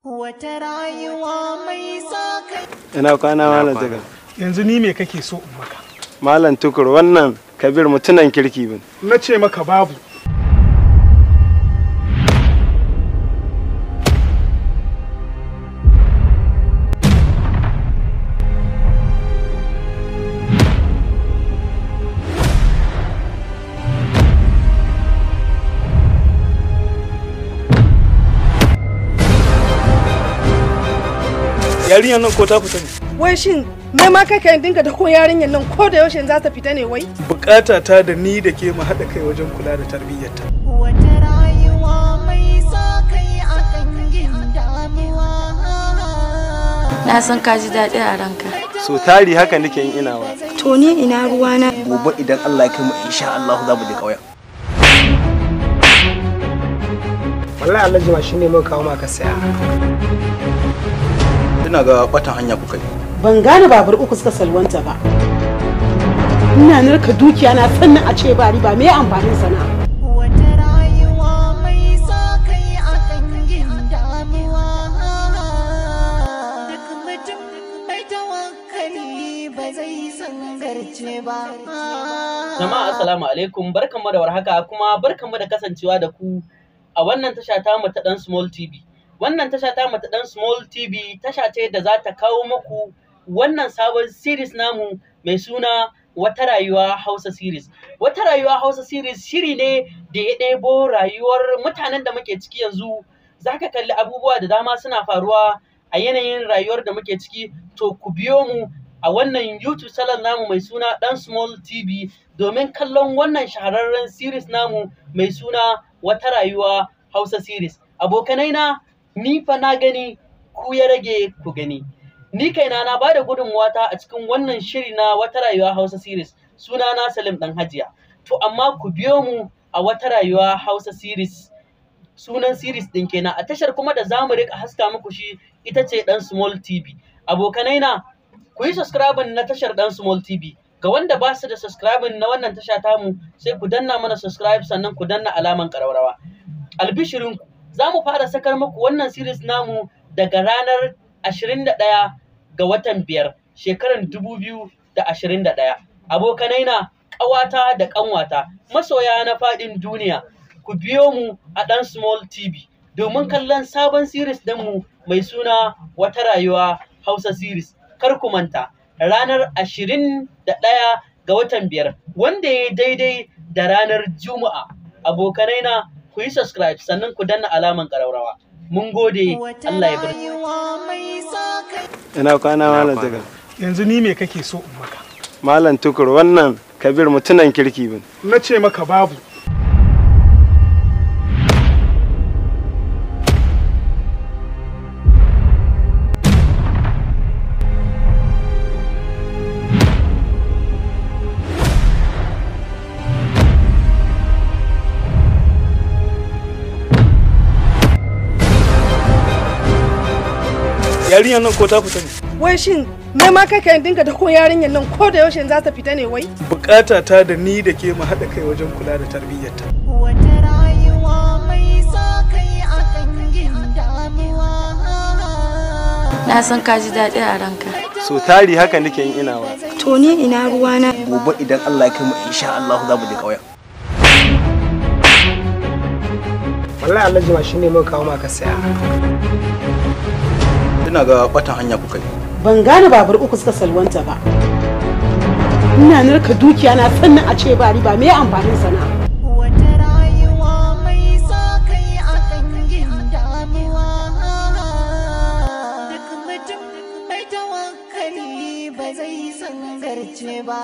Wata rayuwa mai sa kai. Ina kwana Malam Tukur. Yanzu ni me kake so in maka? Malam Tukur, wannan Kabir mutunan kirki bin. Na ce maka babu. Yarinyar nan ko ta fita ne? Wai shin me ma kai ka dinga da ko yarinyar nan ko da yaushe za ta fita ne wai? Bukata ta da ni da ke mu haɗa kai wajen kula da tarbiyyarta. Wata rayuwa mai sa kai a kangin damuwa. Na san ka ji daɗi a ranka. So tari haka nake yin ina wa. To ni ina ruwana. Gobe idan Allah ya kai mu insha Allah za mu je ƙauyen. Wallahi Allah jima shine mun kawo maka saya. Ina ga batan hanya kuka yi. Ban gane babur uku suka salwanta ba. Ina narka dukiya na sannan a ce ba riba, me amfanin sana'a? Wata rayuwa mai sa kai a kangin damuwa. Duk mutum mai tawakkali ba zai sangarce ba. Jama'a assalamu alaikum, barkanmu da warhaka kuma barkanmu da kasancewa da ku a wannan tasha ta mu ta Dan Small TV. Wannan tasha ta mu ta Dan Small TV tasha ce da za ta kawo muku wannan sabon series namu mai suna Wata Rayuwa Hausa Series. Wata Rayuwa Hausa Series shiri ne da ya ɗebo rayuwar mutanen da muke ciki yanzu. Za ka kalli abubuwa da dama suna faruwa a yanayin rayuwar da muke ciki. To ku biyo mu a wannan YouTube channel namu mai suna Dan Small TV domin kallon wannan shahararren series namu mai suna Wata Rayuwa Hausa Series. Abokanai na, ni fa na gani, ku ya rage ku gani. Ni kaina na bada gudunmuwata a cikin wannan shiri na Wata Rayuwa Hausa Series. Suna na Salim Dan Hajiya. To amma ku biyo mu a Wata Rayuwa Hausa Series. Sunan series ɗin kenan. A tashar kuma da zamu rika haska muku shi ita ce Dan Small TV. Abokanai na, ku yi subscribing na tashar Dan Small TV. Ga wanda ba su da subscribing na wannan tasha tamu, sai ku danna mana subscribe sannan ku danna alaman ƙararrawa. Albishirinku, za mu fara sakar muku wannan series namu daga ranar 21 ga watan 5 shekarar 2021. Abokanai na, ƙawata da ƙanwata, masoya na faɗin duniya, ku biyo mu a Dan Small TV domin kallon sabon series ɗinmu mai suna Wata Rayuwa Hausa Series. Kar ku manta, ranar 21 ga watan 5 wanda ya daidai da ranar Juma'a. Abokanai na, ku yi subscribe sannan ku danna alaman ƙararrawa. Mun gode, Allah ya bar. Ina kwana Malam Tukur. Yanzu ni me kake so in maka? Malam Tukur, wannan Kabir mutunan kirki bin. Na ce maka babu. Yarinyar nan ko ta fita ne? Wai shin me ma kai ka dinga da ko yarinyar nan ko da yaushe za ta fita ne wai? Bukata ta da ni da ke mu haɗa kai wajen kula da tarbiyyarta. Wata rayuwa mai sa kai a kangin damuwa. Na san ka ji daɗi a ranka. So tari haka nake yin ina wa. To ni ina ruwana. Gobe idan Allah ya kai mu insha Allah za mu je ƙauyen. Wallahi Allah jima shine mun kawo maka saya. Ina ga batan hanya kuka yi. Ban gane babur uku suka salwanta ba. Ina narka dukiya na sannan a ce ba riba, me amfanin sana'a? Wata rayuwa mai sa kai a kangin damuwa. Duk mutum mai tawakkali ba zai sangarce ba.